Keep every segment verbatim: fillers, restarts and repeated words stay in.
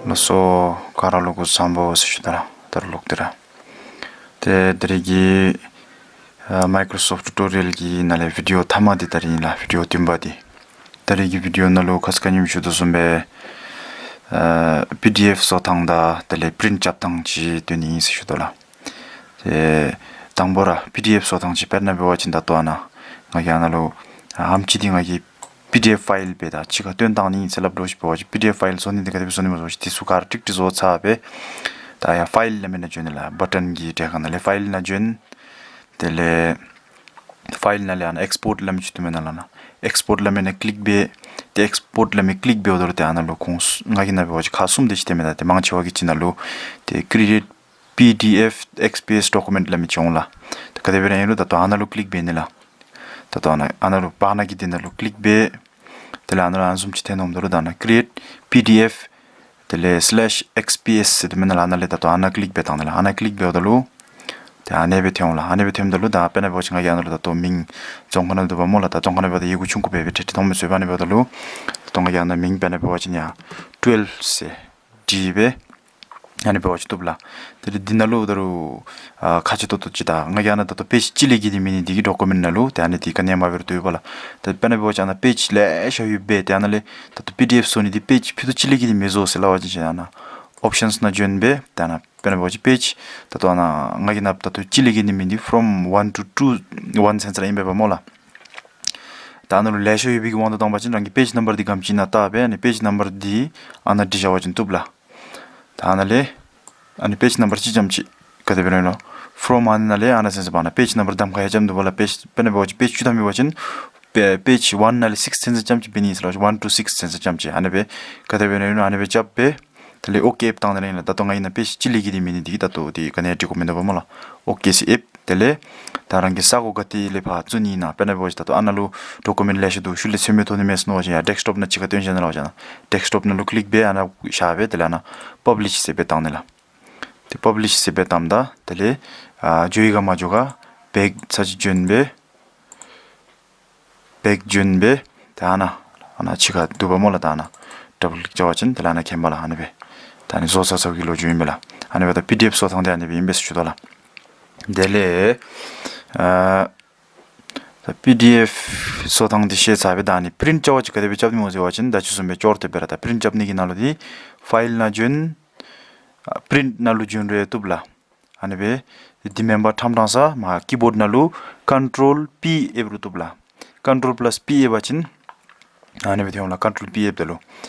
ལགས་སོ། ག་ར་ལུ་སྐུ་གཟུགས་བཟང་པོ་ཟེར་ཞུ་དོ་ལགས། ད་རུང་ལོག་སྟེ་ར་ཏེ་ད་རིས་ཀྱི་ཨ་Microsoft Tutorial གི་ནང་ལས་བི་ཌིའོ་ཐ་མ་འདི་ད་རིས་ཨིན་ལགས། བི་ཌིའོ་བདུན་པ་འདི། ད་རིས་ཀྱི་བི་ཌིའོ་ནང་ལུ་ཁ་ཙ་ཁ་ཉིནམ་ཞུ་དོ་བཟུམ་སྦེ་ཨ་པི་ཌི་ཨེཕ་བཟོ་ཐངས་དང་དེ་ལས་པི་རིནཊ་རྐྱབ་ཐངས་ཅིག་སྟོན་ནི་ཨིན་ཟེར་ཞུ་དོ་ལགས། ཏེ་དང་པ་ར་པི་ཌི་ཨེཕ་བཟོ་ཐངས་ཅིག་དཔེར་ན་འབད་བ་ཅིན་ད་ལྟོ་ཨ་ནཱ་ང་གིས་ཨ་ནཱ་ལུ་ཨ་ཨེམ་ཆི་འདི་ང་གིས་པི་ཌི་ཨེཕ་ཕའིལ་སྦེ་ད་གཅིག་ཁར་བཏོན་བཏང་ནི་ཨིན་ཟེར་སླབ་དོ་ཅིག་འབད་བ་ཅིན་པི་ཌི་ཨེཕ་ཕའིལ་བཟོ་ནི་འདི་ག་དེ་སྦེ་བཟོ་ནི་སྨོ་ཟེར་བ་ཅིན་དེ་ཚུ་ག་ར་ཀྲིག་ཀྲི་བཟོ་ཚར་སྦེ་ད་ཡར་ཕའིལ་སླབ་མི་ནང་འགྱོ་ནི་ལགས། བ་ཊོན་གྱི་གྲས་ཁར་ནང་ལས་ཕའིལ་ནང་འགྱོ་ནི། དེ་ལས་ཕའིལ་ནང་ལས་ཨ་ནཱ་ཨེགསི་པོརཊ་སླབ་མི་ཅིག་འདུག་མེན་ན་ལགས། ཨ་ནཱ་ཨེགསི་པོརཊ་སླབ་མི་ནང་ཀླིག་འབད། ཏེ་ཨེགསི་པོརཊ་སླབ་མི་ཀླིག་འབདཝ་ད་ལུ་ཏེ་ཨ་ནཱ་ལུ་ཁོང་ང་གིས་ནཱ་འབད་བ་ཅིན་ཁག་གསུམ་དེ་ཅིག་སྟོན་མི་ད། ཏེ་མང་ཆེ་བ་གིས་ཅིག་ནང་ལུ་ཏེ་ཀི་རི་ཨེཊ་པི་ཌི་ཨེཕ་ཨེགསི་པི་ཨེསི་ཌོ་ཀུ་མེནཊ་སླབ་མི་ཅིག་འོང་ལགས། ཏེ་ག་དེ་སྦེ་ར་ཨིན་རུང་ད་ལྟོ་ཨ་ནཱ་ལུ་ཀླིག་འབད་ནི་ལགས། ད་ལྟོ་ཨ་ནཱ་ཨ་ནཱ་ལུ་བར་ན་གི་འདི་ནང་ལུ་ཀླིག་འབད། དེ་ལས་ཨ་ནཱ་ལུ་ཨ་ནཱ་བཟུམ་ཅིག་ཐོན་འོངམ་ད་ལུ་ད་ཨ་ནཱ་ཀི་རི་ཨེཊ་པི་ཌི་ཨེཕ་དེ་ལས་སི་ལེཤ་ཨེགསི་པི་ཨེསི་ཟེར་འདུག་མེན་ན་ལགས། ཨ་ནཱ་ལས་ད་ལྟོ་ཨ་ནཱ་ཀླིག་འབད་བཏང་ནི་ལགས། ཨ་ནཱ་ཀླིག་འབདཝ་ད་ལུ་ཏེ་ཨ་ནེ་སྦེ་ཐོན་འོང་ལགས། ཨ་ནེ་སྦེ་ཐོནམ་ད་ལུ་ད་དཔེར་ན་འབད་བ་ཅིན་ང་གིས་ཨ་ནཱ་ལུ་ད་ལྟོ་མིང་རྫོང་ཁ་ནང་འདུག་པ་སྨོ་ལགས། ད་རྫོང་ཁ་ནང་འབདཝ་ད་ཡི་གུ་ཆུང་ཀུ་སྦེ་སྦེ་ཏེ་ཏེ་མཐོང་མི་ཚུགས་པས། ཨ་ནེ་འབདཝ་ད་ལུ་ད་ལྟོ་ང་གིས་ཨ་ནཱ་མིང་དཔེར་ན་འབད་བ་ཅིན་ཡར་ཊུ་ཝེལབ་ཟེར་བྲིས་སྦེ་ཨ་ནི་འབད་བ་ཅིན་བཏུབ་ལགས། དེ་ལས་འདི་ནང་ལུ་ད་རུང་ཨ་ཁག་ཆེ་ཏོག་ཏོ་ཅིག་ད་ང་གིས་ཨ་ནཱ་ད་ལྟོ་པེཇ་གཅིག་ལས་བརྒལ་ཏེ་མེད་ནི་འདི་གིས་ཌོ་ཀུ་མེནཊ་ནང་ལུ་ཏེ་ཨ་ནི་འདི་ག་ནི་ཡང་མ་འབད་རུང་བཏུབ་པས་ལགས། ཏེ་དཔེར་ན་འབད་བ་ཅིན་ཨ་ནཱ་པེཇ་ལེ་ཤ་ཡོད་པས། ཏེ་ཨ་ནཱ་ལས་ད་ལྟོ་པི་ཌི་ཨེཕ་བཟོ་ནི་འདི་པེཇ་ཕུད་རྡོག་གཅིག་ལས་བརྒལ་ཏེ་མི་བཟོ་ཟེར་སླབ་པ་ཅིན་ཨ་ནཱ་ཨོབ་ཤཱནསི་ནང་འགྱོ་སྦེ་ཏེ་ཨ་ནཱ་དཔེར་ན་འབད་བ་ཅིན་པེཇ་ད་ལྟོ་ཨ་ནཱ་ང་གིས་ཨ་ནཱ་ད་ལྟོ་གཅིག་ལས་བརྒལ་ཏེ་མེད་ནི་འདི་ཕོརམ་ཝན་ཊུ་ཊུ་ཝན་ཟེར་ཨིན་པས་པ་སྨོ་ལགས། ད་ཨ་ནཱ་ལུ་ལེ་ཤ་ཡོད་པའི་གི་དབང་དུ་བཏང་བ་ཅིན་རང་གི་པེཇ་ནམ་བར་འདི་ག་དེམ་ཅིག་ཨིན་ན་བལྟ་སྦེ་ཨ་ནི་པེཇ་ནམ་བར་འདི་ཨ་ནཱ་བྲི་བཞག་པ་ཅིན་བཏུབ་ལགས། ད་ཨ་ནཱ་ལས་ཨ་ནི་པེཇ་ནམ་བར་གཅིག་རྐྱངམ་ཅིག་ག་དེ་སྦེ་ར་ཨིན་ལོ། ཕོརམ་ཨ་ནཱ་ལས་ཨ་ནཱ་ཚུན་ཚོད་ཕར་ཨ་ནཱ་པེཇ་ནམ་བར་གདམ་ཁ་ཡང་རྐྱབ་འདུག་པ་ལགས། པེཇ་དཔེར་ན་འབད་བ་ཅིན་པེཇ་བཅུ་ཐམ་ཡོད་པ་ཅིན་པེ་པེཇ་ཝན་ནང་ལས་སིགསི་ཚུན་ཚོད་རྐྱངམ་ཅིག་འབད་ནི་ཟེར་སླབ་པ་ཅིན་ཝན་ཊུ་སིགསི་ཚུན་ཚོད་རྐྱངམ་ཅིག་ཨ་ནི་སྦེ་ག་དེ་སྦེ་ར་ཨིན་ལོ། ཨ་ནི་སྦེ་རྐྱབ་སྦེ་དེ་ལས་ཨོ་ཀེ་ཨེབ་བཏང་ནི་ར་ཨིན་ལགས། ད་ལྟོ་ང་གིས་ཨ་ནཱ་པེཇ་གཅིག་ལས་བརྒལ་ཏེ་མེད་ནི་འདི་གིས་ད་ལྟོ་འདི་ག་ནི་ཡང་འབྲི་དགོཔ་མིན་འདུག་པ་སྨོ་ལགས། ཨོ་ཀེ་ཟེར་ཨེབ། དེ་ལས་ད་རང་གི་ས་གོ་ག་ཏེ་ལས་ཕར་བཙུགས་ནི་ཨིན་ན། དཔེར་ན་འབད་བ་ཅིན་ད་ལྟོ་ཨ་ནཱ་ལུ་ཌོ་ཀུ་མེནཊ་ལེ་ཤ་འདུག། ཤུལ་ལས་ཚུད་མི་ཐོབ་ནི་མས་ཟེར་མནོ་བ་ཅིན་ཡར་ཌེསྐ་ཊོཔ་ནང་གཅིག་ཁར་བཏོན་བཞག་ནི་ལགས། བ་ཅིན་ཌེསྐ་ཊོཔ་ནང་ལུ་ཀླིག་འབད་ཨ་ནཱ་བཞག་སྦེ་དེ་ལས་ཨ་ནཱ་པབ་ལིཤ་ཟེར་སྦེ་བཏང་ནི་ལགས། ཏེ་པབ་ལིཤ་ཟེར་སྦེ་བཏངམ་ད་དེ་ལས་ཨ་འགྱོ་ཡི་ག་མ་འགྱོ་ག་བེག་ཚར་གཅིག་བྱོན་སྦེ་བེག་བྱོན་སྦེ་ད་ཨ་ནཱ་ཨ་ནཱ་གཅིག་ཁར་འདུག་པ་སྨོ་ལགས། ད་ཨ་ནཱ་ཌབ་བལ་ཀླིག་རྐྱབ་པ་ཅིན་དེ་ལས་ཨ་ནཱ་མཁྱེན་པས་ལགས། ཨ་ནི་སྦེ་ད་ཨ་ནི་བཟོ་ཚར་ཚརཝ་གི་ལོ་རྒྱུས་ཨིན་པས་ལགས། ཨ་ནི་སྦེ་ད་པི་ཌི་ཨེཕ་བཟོ་ཐངས་འདི་ཨ་ནི་སྦེ་ཨིན་པས་ཟེར་ཞུ་དོ་ལགས། དེ་ལས་ཨ་ད་པི་ཌི་ཨེཕ་བཟོ་ཐངས་འདི་ཤེས་ཚར་སྦེ་ད་ཨ་ནི་པི་རིནཊ་རྐྱབ་པ་ཅིན་ག་དེ་སྦེ་རྐྱབ་ནི་སྨོ་ཟེར་བ་ཅིན་ད་ཅི་གསུངས་པའི་སྐྱོར་དེ་སྦེ་ར་ད་པི་རིནཊ་རྐྱབ་ནི་གི་ནང་ལུ་འདི་ཕའིལ་ནང་བྱོན་ཨ་པི་རིནཊ་ནང་ལུ་བྱོན་རུང་བཏུབ་ལགས། ཨ་ནི་སྦེ་འདི་མེན་པར་ཕྲང་ཕྲང་ས་མར་ཀི་བོཌ་ནང་ལུ་ཀོན་ཊོལ་པི་ཨེབ་རུང་བཏུབ་ལགས། ཀོན་ཊོལ་པ་ལཱས་པི་ཨེབ་པ་ཅིན་ཨ་ནི་སྦེ་ཐོན་འོང་ལགས། ཀོན་ཊོལ་པི་ཨེབ་ད་ལུ་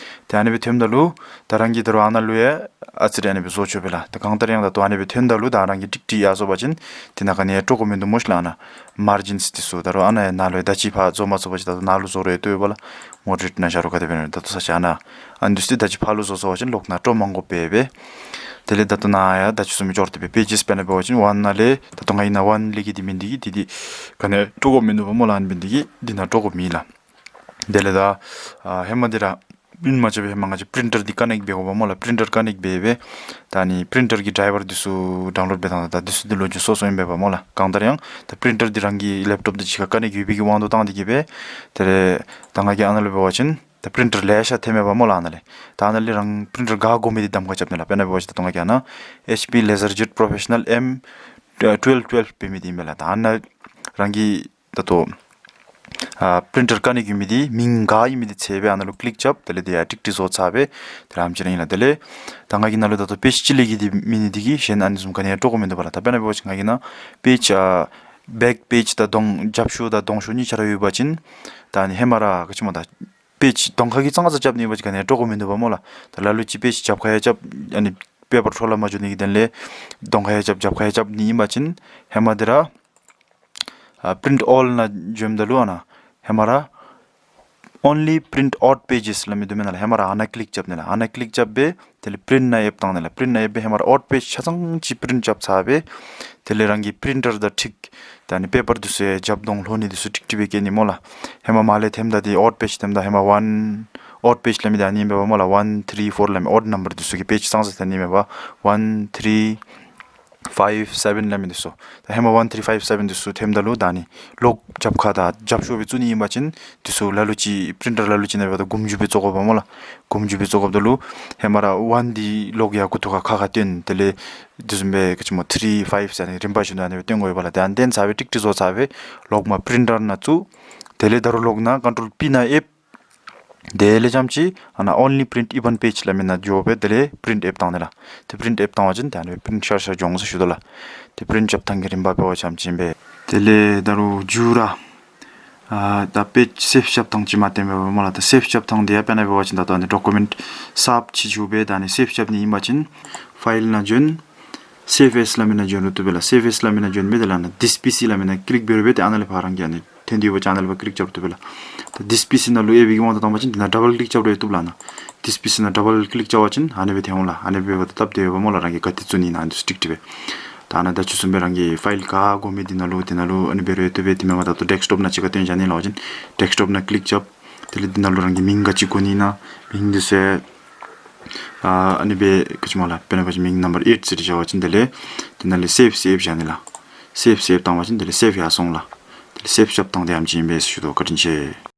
ཏེ་ཨ་ནི་སྦེ་ཐོནམ་ད་ལུ་ད་རང་གིས་ད་རུང་ཨ་ནཱ་ལུ་ཡང་ཨ་ཙི་རེ་ཨ་ནི་སྦེ་བཟོ་ཆོག་པས་ལགས། ད་གང་ལྟར་ཡང་ད་ལྟོ་ཨ་ནི་སྦེ་ཐོནམ་ད་ལུ་ད་རང་གིས་ཀྲིག་ཀྲི་ཡར་བཟོ་བ་ཅིན་དེ་ནང་ག་ནི་ཡང་དཀྲོག་དགོཔ་མིན་འདུག་སྨོ་ཤི་ལགས། ཨ་ནཱ་མར་ཇིནསི་འདི་ཚུ་ད་རུང་ཨ་ནཱ་ཡང་ནཱ་ལུ་ཡང་ད་ཅི་ཕར་བཟོ་མ་ཚུགས་པ་ཅིན་ད་ལྟོ་ནཱ་ལུ་བཟོ་རུང་བཏུབ་པས་ལགས། མོ་ཌེ་རེཊ་ནང་བཞག་རུང་ག་དེ་སྦེ་ད་ལྟོ་ས་ཆ་ཨ་ནཱ་ཨ་ནི་འདི་ཚུ་ད་ཅི་ཕར་ལུ་བཟོ་བཟོ་བ་ཅིན་ལོག་ནཱ་དཀྲོག་མ་དགོཔ་སྦེ་སྦེ། དེ་ལས་ད་ལྟོ་ནཱ་ཡང་ད་ཅི་གསུངས་མི་སྐྱོར་དེ་སྦེ་པེ་ཇེསི་དཔེར་ན་འབད་བ་ཅིན་ཝན་ནང་ལས་ད་ལྟོ་ང་གིས་ནཱ་ཝན་ལས་བརྒལ་ཏེ་མེད་ནི་འདི་གིས་འདི་འདི་ག་ནི་ཡང་དཀྲོག་དགོཔ་མིན་འདུག་པ་སྨོ་ལགས། ཨ་ནི་འབད་ནི་འདི་གིས་འདི་ནང་དཀྲོག་དགོཔ་མེད་ལགས། དེ་ལས་ད་ཨ་ཧེ་མ་འདི་ར་པི་རིནཊ་མ་རྐྱབ་པའི་ཧེ་མ་ང་བཅས་པི་རིན་ཊར་འདི་ཀ་ནེགཊ་འབད་དགོཔ་སྨོ་ལགས། པི་རིན་ཊར་ཀ་ནེགཊ་འབད་སྦེ་ད་ཨ་ནི་པི་རིན་ཊར་གྱི་ཌྲའི་བར་འདི་ཚུ་ཌའོན་ལོཌ་འབད་ཐངས་ད་འདི་ཚུ་འདི་ལོ་རྒྱུས་སོ་སོ་ཨིན་པས་པ་སྨོ་ལགས། གང་ལྟར་ཡང་ད་པི་རིན་ཊར་འདི་རང་གི་ལེབ་ཊོབ་དང་གཅིག་ཁར་ཀ་ནེགཊ་ཡོད་པའི་གི་དབང་དུ་བཏང་སྟེ་གིས་སྦེ་དེ་ལས་ད་ང་གིས་ཨ་ནཱ་ལུ་འབད་བ་ཅིན་ད་པི་རིན་ཊར་ལེ་ཤ་ཐོནམ་མས་པ་སྨོ་ལགས། ཨ་ནཱ་ལས་ད་ཨ་ནཱ་ལས་རང་པི་རིན་ཊར་ག་དགོ་མི་འདི་གདམ་ཁ་རྐྱབ་ནི་ལགས། དཔེར་ན་འབད་བ་ཅིན་ད་ལྟོ་ང་གིས་ཨ་ནཱ་ཨེཆ་པི་ལེ་ཟར་ཇེཊ་པྲོ་ཕེ་ཤ་ནཱལ་ཨེམ་ཊུ་ཝེལ་ཊུ་ཝེལ་འབད་མི་འདི་ཨིན་པས་ལགས། ད་ཨ་ནཱ་རང་གི་ད་ལྟོ་ཨ་པི་རིན་ཊར་ཀ་ནེགཊ་ཡོད་མི་འདི་མིང་ག་ཨིན་མི་འདི་འཚོལ་སྦེ་ཨ་ནཱ་ལུ་ཀླིག་རྐྱབ། དེ་ལས་འདི་ཡར་ཀྲིག་ཀྲི་བཟོ་ཚར་སྦེ་དེ་ར་ཨ་ནེམ་ཅིག་ར་ཨིན་ལགས། དེ་ལས་ད་ང་གིས་ནཱ་ལུ་ད་ལྟོ་པེཇ་གཅིག་ལས་བརྒལ་ཏེ་མེད་ནི་འདི་གིས་གཞན་ཨ་ནི་བཟུམ་ག་ནི་ཡང་དཀྲོག་དགོཔ་མིན་འདུག་པ་ལགས། ད་དཔེར་ན་འབད་བ་ཅིན་ང་གིས་ནཱ་པེཇ་ཨ་བེཀ་པེཇ་དང་གདོང་རྒྱབ་ཤོག་དང་གདོང་ཤོག་གཉིས་ཆ་ར་ཡོད་པ་ཅིན་ད་ཨ་ནི་ཧེ་མ་ར་ག་ཅི་སྨོ་ད་པེཇ་གདོང་ཁ་གི་ཙང་ཙ་རྐྱབ་ནི་ཨིན་པ་ཅིན་ག་ནི་ཡང་དཀྲོག་དགོཔ་མིན་འདུག་པ་སྨོ་ལགས། ད་ལ་ལུ་ཅིག་པེཇ་རྒྱབ་ཁར་ཡང་རྐྱབ་ཨ་ནི་པེ་པར་འཕྲོ་བརླག་མ་འགྱོ་ནི་གི་དོན་ལས་གདོང་ཁར་ཡང་རྐྱབ་རྒྱབ་ཁར་ཡང་རྐྱབ་ནི་ཨིན་པ་ཅིན་ཧེ་མ་འདི་ར་ཨ་པི་རིནཊ་ཨོལ་ནང་འགྱོཝ་ད་ལུ་ཨ་ནཱ་ཧེ་མ་ར་only print odd pages སླབ་མི་འདུག་མེན་ན་ལགས། ཧེ་མ་ར་ཨ་ནཱ་ཀླིག་རྐྱབ་ནི་ལགས། ཨ་ནཱ་ཀླིག་རྐྱབ་སྦེ་དེ་ལས་པི་རིནཊ་ནང་ཡེབ་བཏང་ནི་ལགས། པི་རིནཊ་ནང་ཡེབ་སྦེ་ཧེ་མ་ར་ཨོཌ་པེཇ་ཆ་ཚང་ཅིག་པི་རིནཊ་རྐྱབ་ཚར་སྦེ་དེ་ལས་རང་གི་པི་རིན་ཊར་དང་འཁྲིལ་ད་ཨ་ནི་པེ་པར་འདི་ཚུ་ཡང་རྒྱབ་གདོང་ལྷོ་ནི་འདི་ཚུ་ཀྲིག་ཀྲི་སྦེ་བཀལ་ནི་སྨོ་ལགས། ཧེ་མ་མར་ལས་ཐོནམ་ད་འདི་ཨོཌ་པེཇ་ཐོནམ་ད་ཧེ་མ་ཝན་ཨོཌ་པེཇ་སླབ་མི་འདི་ཨ་ནི་ཨིན་པས་པ་སྨོ་ལགས། ཝན་ཐི་རི་ཕོར་སླབ་མི་ཨོཌ་ནམ་བར་འདི་ཚུ་གི་པེཇ་ཙང་ཙ་ཐོན་ནི་མས་པ། ཝན་ཐི་རི་ ཕའིབ་སེ་བེན་ལ་མི་འདི་ཚུ། ད་ཧེ་མ་ཝན་ཐི་རི་ཕའིབ་སེ་བེན་འདི་ཚུ་ཐོནམ་ད་ལུ་ད་ཨ་ནི་ལོག་རྐྱབ་ཁ་དང་རྐྱབ་ཤོག་སྦེ་བཙུགས་ནི་ཨིན་པ་ཅིན་འདི་ཚུ་ལ་ལུ་ཅིག་པི་རིན་ཊར་ལ་ལུ་ཅིག་ནང་འབདཝ་ད་སྒོམ་རྒྱུ་སྦེ་བཙུགས་དགོཔ་སྨོ་ལགས། སྒོམ་རྒྱུ་སྦེ་བཙུགས་དགོཔ་ད་ལུ་ཧེ་མ་ར་ཝན་འདི་ལོག་ཡར་མགུ་ཏོ་ཁར་ཁ་ཁར་བཏོན། དེ་ལས་དེ་བཟུམ་སྦེ་ག་ཅི་སྨོ་ཐི་རི་ཕའིབ་ཟེར་ཨ་ནི་རིམ་པ་བཞིན་དུ་ཨ་ནི་སྦེ་བཏོན་དགོ་པས་ལགས། ཏེ་ཨ་ནི་བཏོན་ཚར་སྦེ་ཀྲིག་ཀྲི་བཟོ་ཚར་སྦེ་ལོག་མར་པི་རིན་ཊར་ནང་བཙུགས། དེ་ལས་ད་རུང་ལོག་ནཱ་ཀོན་ཊོལ་པི་ནང་ཨེབ། དེ་ལས་རྐྱངམ་ཅིག་ཨ་ནཱ་ཨོན་ལི་པི་རིནཊ་ཨི་བཱན་པེཇ་སླབ་མི་ནང་འགྱོ་སྦེ་དེ་ལས་པི་རིནཊ་ཨེབ་བཏང་ནི་ལགས། ཏེ་པི་རིནཊ་ཨེབ་བཏང་བ་ཅིན་ཏེ་ཨ་ནི་སྦེ་པི་རིནཊ་ཤར་ཤར་འགྱོ་འོང་ཟེར་ཞུ་དོ་ལགས། ཏེ་པི་རིནཊ་རྐྱབ་ཐངས་ཀྱི་རིམ་པ་འབད་བ་ཅིན་ཨ་ནེམ་ཅིག་ཨིན་པས། དེ་ལས་ད་རུང་མཇུག་ར་ཨ་ད་པེཇ་སེབ་རྐྱབ་ཐངས་ཅིག་མ་སྟོནམ་སྦེ་སྨོ་ལགས། ད་སེབ་རྐྱབ་ཐངས་འདི་ཡང་དཔེར་ན་འབད་བ་ཅིན་ད་ལྟོ་ཨ་ནི་ཌོ་ཀུ་མེནཊ་གསརཔ་ཅིག་ཚུ་སྦེ་ད་ཨ་ནི་སེབ་རྐྱབ་ནི་ཨིན་པ་ཅིན་ཕའིལ་ནང་འགྱོ་ནི། སེབ་ཨེས་སླབ་མི་ནང་འགྱོ་རུང་བཏུབ་པས་ལགས། སེབ་ཨེས་སླབ་མི་ནང་འགྱོ་ནི་མེད་དེ་ལགས། ཨ་ནཱ་ཌིསི་པི་སི་སླབ་མི་ནང་ཀི་ལིཀ་འབད་རུང་འབད། ཏེ་ཨ་ནཱ་ལས་ཕར་རང་གི་ཨ་ནི་ཐོན་ཏེ་ཡོད་པ་ཅིན་ཨ་ནཱ་ལས་ཕར་ཀི་ལིཀ་རྐྱབ་རུང་བཏུབ་པས་ལགས། ད་ཌིསི་པི་སི་ནང་ལུ་ཨེབ་པའི་གི་དབང་དུ་བཏང་བ་ཅིན་འདི་ནང་ཌབ་བཱལ་ཀི་ལིཀ་རྐྱབ་རུང་བཏུབ་ལགས། ཨ་ནཱ་ཌིསི་པི་སི་ནང་ཌབ་བཱལ་ཀི་ལིཀ་རྐྱབ་པ་ཅིན་ཨ་ནི་སྦེ་ཐོན་འོང་ལགས། ཨ་ནི་སྦེ་འབདཝ་ད་སྟབས་བདེ་ཡོདཔ་སྨོ་ལགས། རང་གིས་ག་ཏེ་བཙུགས་ནི་ཨིན་ན་ཨ་ནི་ཚུ་ཀྲིག་ཀྲི་སྦེ། ད་ཨ་ནཱ་ད་ཅི་གསུངས་པའི་རང་གི་ཕའིལ་ག་དགོ་མི་འདི་ནང་ལུ་འདི་ནང་ལུ་ཨ་ནི་འབད་རུང་བཏུབ་པས། དེ་མེན་པར་ད་ལྟོ་ཌེསྐ་ཊོཔ་ནང་ཅིག་ཁར་སྟོན་བཞག་ནི་ལགས། ཨོ་ཅིན་ཌེསྐ་ཊོཔ་ནང་ཀི་ལིཀ་རྐྱབ། དེ་ལས་འདི་ནང་ལུ་རང་གི་མིང་ག་ཅི་དགོ་ནི་ཨིན་ན་མིང་འདི་ཚུ་ཨ་ཨ་ནི་སྦེ་ག་ཅི་སྨོ་ལགས། དཔེར་ན་འབད་བ་ཅིན་མིང་ནམ་བར་ཨེཊ་ཟེར་བཞག་པ་ཅིན་དེ་ལས་འདི་ནང་ལས་སེབ་སེབ་བཞག་ནི་ལགས། སེབ་སེབ་བཏང་བ་ཅིན་དེ་ལས་སེབ་ཡར་སོང་ལགས། དེ་ལས་སེབ་རྐྱབ་ཐངས་འདི་ཨ་ནེམ་ཅིག་ཨིན་པས་ཟེར་ཞུ་དོ། བཀའ་དྲིན་ཆེ།